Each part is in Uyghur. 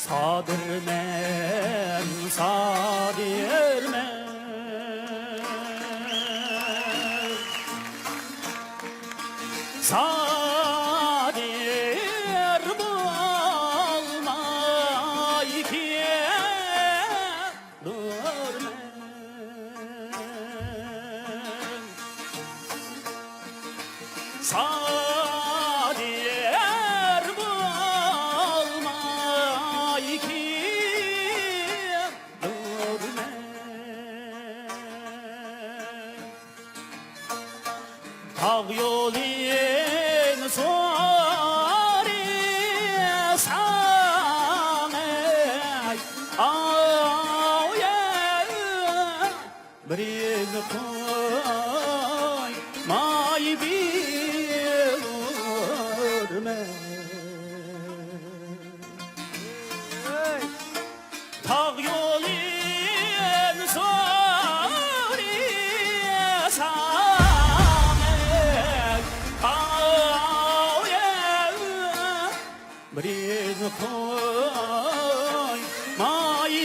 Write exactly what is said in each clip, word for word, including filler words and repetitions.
سادىرمەن، سادىرمەن. سادىر بولماي كېلىرمەن. سادىر بولماي كېلىرمەن. تاغ يولىنى سورىساڭ، ئەي، ئاۋۇ يەر بىرىنى قويماي بىلۇرمەن. تاغ يولىنى سورىساڭ، ئاۋۇ يەر بىرىنى قويماي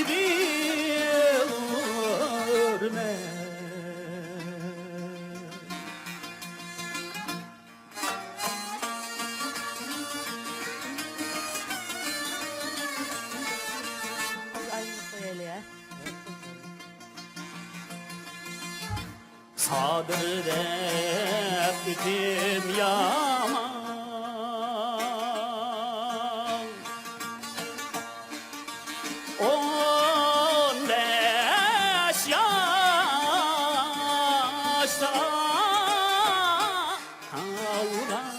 بىلۇرمەن. سادىر دەپ ئېتىم يامان. ئون بەش ياشتا قالغان.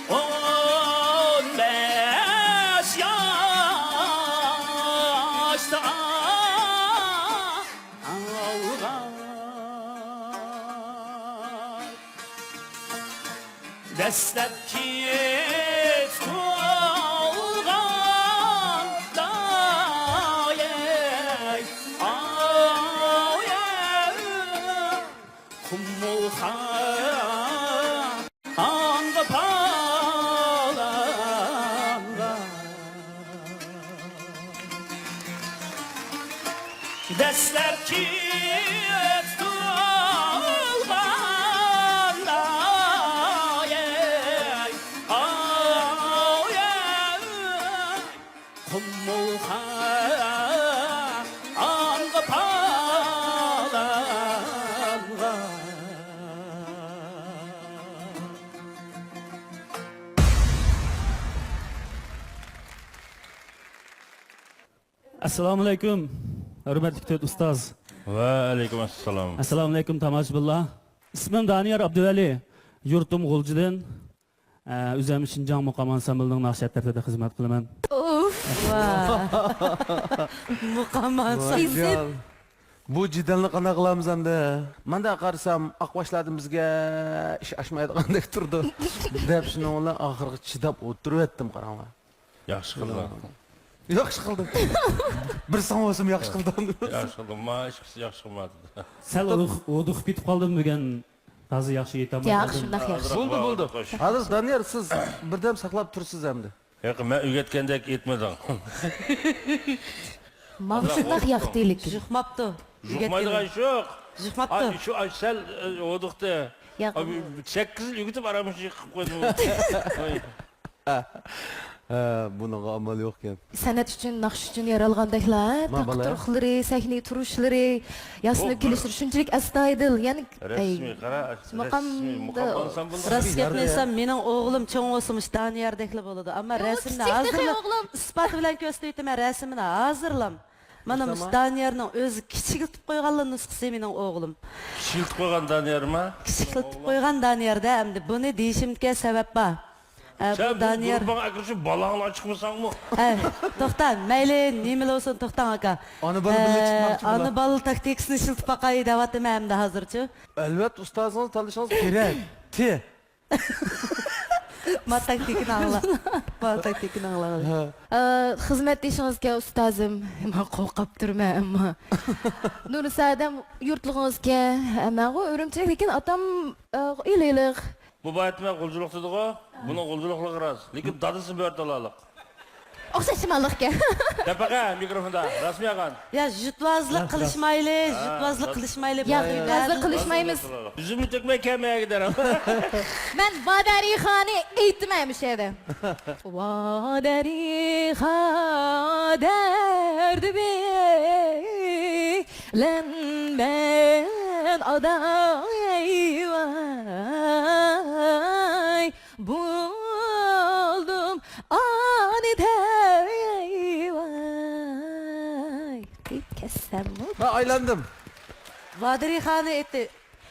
ئون بەش ياشتا قالغان. دەسلەپكى تۇغۇلغاندا، ئاي، ئاي، قۇمۇلخانغا پالانغا. دەسلەپكى تۇغۇلغاندا، ئاي، ئاي، قۇمۇلخانغا پالانغا. ئەسسالامۇئەلەيكۇم، ھۆرمەتلىك تۆت ئۇستاز. ۋەئەلەيكۇم ئەسسالام. ئەسسالامۇئەلەيكۇم، تاماشىبىنلار. ئىسمىم دانىيار ئابدۇۋەلى، يۇرتۇم غۇلجىدىن. ئە، ئۆزۈم شىنجاڭ مۇقام ئانسامبىلىنىڭ ناخشا ئەترىتىدە خىزمەت قىلىمەن. ئۇف. ۋاھ. مۇقام ئانسامبىل. بۇ جېدەلنى قانداق قىلامىز ئەمدى؟ مەندە قارىسام، ئاقباشلاردىن بىزگە ئىش ئاشمايدىغاندەك تۇرىدۇ، دەپ شۇنىڭ بىلەن ئاخىرغا چىداپ ئولتۇرۇۋەتتىم، قاراڭلار. ياخشى قىلدىڭ. ياخشى قىلدىم. بىر ساڭا بولسىمۇ ياخشى قىلدىم. ياخشى قىلدىڭ. ما ئىش ياخشى قىلمادى. سەل ھودۇق-، ھودۇقۇپ كېتىپ قالدىم بۈگۈن. تازا ياخشى ئېيتالماي ياق، قالدىم. شۇنداق ياخشى. بولدى، بولدى. ھازىر دانىيار، سىز بىردەم ساقلاپ تۇرىسىز ئەمدى. ياق، مەن ئۆگەتكەندەك ئېيتمىدىڭ. ماڭا شۇنداق ياقتى لېكىن. يۇقماپتۇ. يۇقمايدىغان ئىش يوق. يۇقماپتۇ. ئاي، شۇ، ئاي، سەل، ئە، ھودۇقتى. ياق. ئاي، سەككىز يىل ئۆگىتىپ، ئارام ئىشىنى قىلىپ قويدۇم. ھە، بۇنىڭغا ئامال يوقكەن. سەنئەت ئۈچۈن، ناخشا ئۈچۈن يارالغاندەكلا، ما تاقا بالا. تۇرۇقلىرى، سەھنىگە تۇرۇشلىرى، ياسىنىپ بۇ بىر كېلىشلىرى شۇنچىلىك ئەستايىدىل. يەنى، رەسمىي، ئەي، قارا، مۇقامدا رەسمىي، مۇقام ئانسامبىلدا. راست گەپنى ئېيتسام، مېنىڭ ئوغلۇم چوڭ بولسا مۇشۇ دانىياردەكلا بولىدۇ. ئەمما ياق، رەسىمنى كىچىك تېخى ھازىرلا ئوغلۇم. ئىسپات بىلەن كۆرسىتىۋېتىمەن، رەسىمنى ھازىرلا. مانا مۇشۇ دانىيارنىڭ ئۆزى كىچىكلىتىپ قويغانلا نۇسخىسى مېنىڭ ئوغلۇم. كىچىكلىتىپ قويغان دانىيارما؟ كىچىكلىتىپ قويغان دانىياردا ئەمدى بۇنى دېيىشىمدىكى سەۋەب بار. ئە، بۇ سەن بۇ دانىيار گۇرۇپپاڭغا ئەكىرىشىپ بالاڭنى ئاچىقمىساڭمۇ؟ ئە، توختا، مەيلى، نېمىلا بولسۇن، توختاڭ ئاكا. ئانا بالا بىللە ئە، چىقماقچى ئانا بۇلار. بالا تاكتىكىسىنى ئىشلىتىپ باقاي دەۋاتىمەن ئەمدى ھازىرچۇ. ئەلۋەتتە، ئۇستازىڭىز تاللىشىڭىز كېرەك. تى. ما تاكتىكىنى ئاڭلا. ما تاكتىكىنى ئاڭلاڭلار. ئە، خىزمەتدىشىڭىزكەن ئۇستازىم. مەن قورقۇپ تۇرمەن ئەمما. نۇرسادەم يۇرتلۇقىڭىزكەن. مەنغۇ ئۈرۈمچىلىك، لېكىن ئاتام، ئە، ئىلىلىق. بۇ بايتمە غۇلجىلىق دېدىغۇ. بۇنىڭ غۇلجىلىقلىقى راست. لېكىن دادىسى بۆرتالاق. ئوخشاش شىماللىقكەن. دەپ بېقە مىكروفوندا. راستمۇ يالغان؟ يا، يۇتۋازلىق قىلىشمايلى، يۇتۋازلىق قىلىشمايلى. يا، يۇتۋازلىق قىلىشمايمىز. يۈزۈمنى تۆكمەي كەلمەيگە دەرەم. مەن ۋادەرىخانى ئېيتتىم ھەمىشە يەردە. ۋادەرىخا دەردى بىلەن مەن ئاداي ۋاي. بولدۇم ئانىدەي ۋاي. دەپ كەتسەممۇ. مەن ئايلاندىم. ۋادىرىخانى ئېيتتى.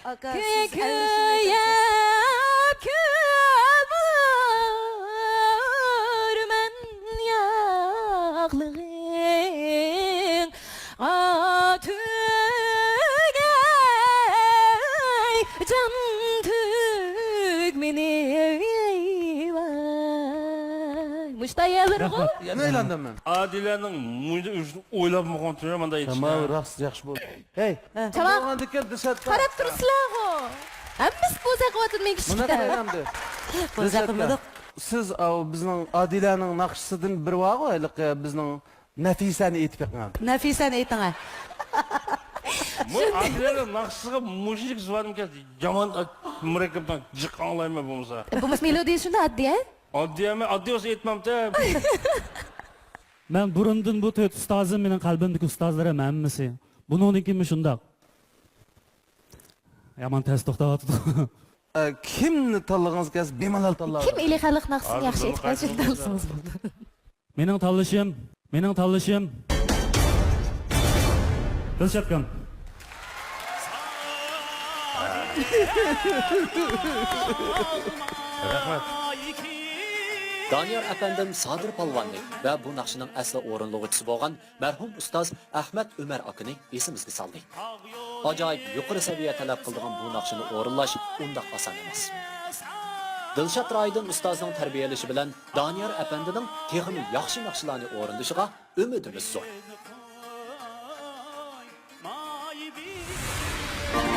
ئاكا، سىز ئەۋرىشىۋېتىڭ. كۆيۈپ كۆمۈرمەن ياغلىغىڭ. ئا، تۈگەي، جان تۈگمىنى ۋاي. مۇشتا يەرلىرىغۇ. رەھمەت. يەنە ئايلاندىم مەن. ئادىلەنىڭ مۇشۇنى ئويلاپمۇ قويۇپتۇ، مانداق ئېيتىشنى. تامام، راست، ياخشى بولدى. ھەي. چاۋاق. بولغاندىكىن دىسەتتا. قاراپ تۇرسىلەرغۇ. ھەممىسى بوزەك قىلىۋاتىدۇ مېنىڭ كىشىلەر. بۇنى قارايلامدى. بوزەك قىلمىدۇق. سىز، ئاۋۇ، بىزنىڭ ئادىلەنىڭ ناخشىسىدىن بىرى بارغۇ، ھېلىقى بىزنىڭ نەفىسەنى ئېيتىپ بېقىڭ. نەفىسەنى ئېيتىڭ، ھە. مۇ ئادىلەنىڭ ناخشىسىغا مۇشۇنچىلىك زۇۋانىم كەلدى. يامان مۇرەككەپتىن جىق ئاڭلايمەن بولمىسا. بولمىسا مېلودىيە شۇنداق ئاددىي، ھە؟ ئاددىي ئەمەس، ئاددىي بولسا ئېيتمامتى. مەن بۇرۇندىن بۇ تۆت ئۇستازىم مېنىڭ قەلبىمدىكى ئۇستازلىرىم ھەممىسى. بۇنىڭدىن كېيىنمۇ شۇنداق. يامان تەس توختاۋاتىدۇ. ئە، كىمنى تاللىغىڭىز كەلسە، بىمالال تاللاۋېرىڭ. كىم ئىلى خەلق ناخشىسىنى ياخشى ئېيتقان شۇنى تاللىسىڭىز بولىدۇ. مېنىڭ تاللىشىم، مېنىڭ تاللىشىم دىلشاتكەن. رەھمەت. دانىيار ئەپەندىم سادىر پالۋاننى ۋە بۇ ناخشىنىڭ ئەسلى ئورۇنلىغۇچىسى بولغان مەرھۇم ئۇستاز ئەخمەت ئۆمەر ئاكىنى ئېسىمىزگە سالدى. ئاجايىپ يۇقىرى سەۋىيە تەلەپ قىلىدىغان بۇ ناخشىنى ئورۇنلاش ئۇنداق ئاسان ئەمەس. دىلشات رايدىن ئۇستازنىڭ تەربىيەلىشى بىلەن دانىيار ئەپەندىنىڭ تېخىمۇ ياخشى ناخشىلارنى ئورۇندىشىغا ئۈمىدىمىز زور.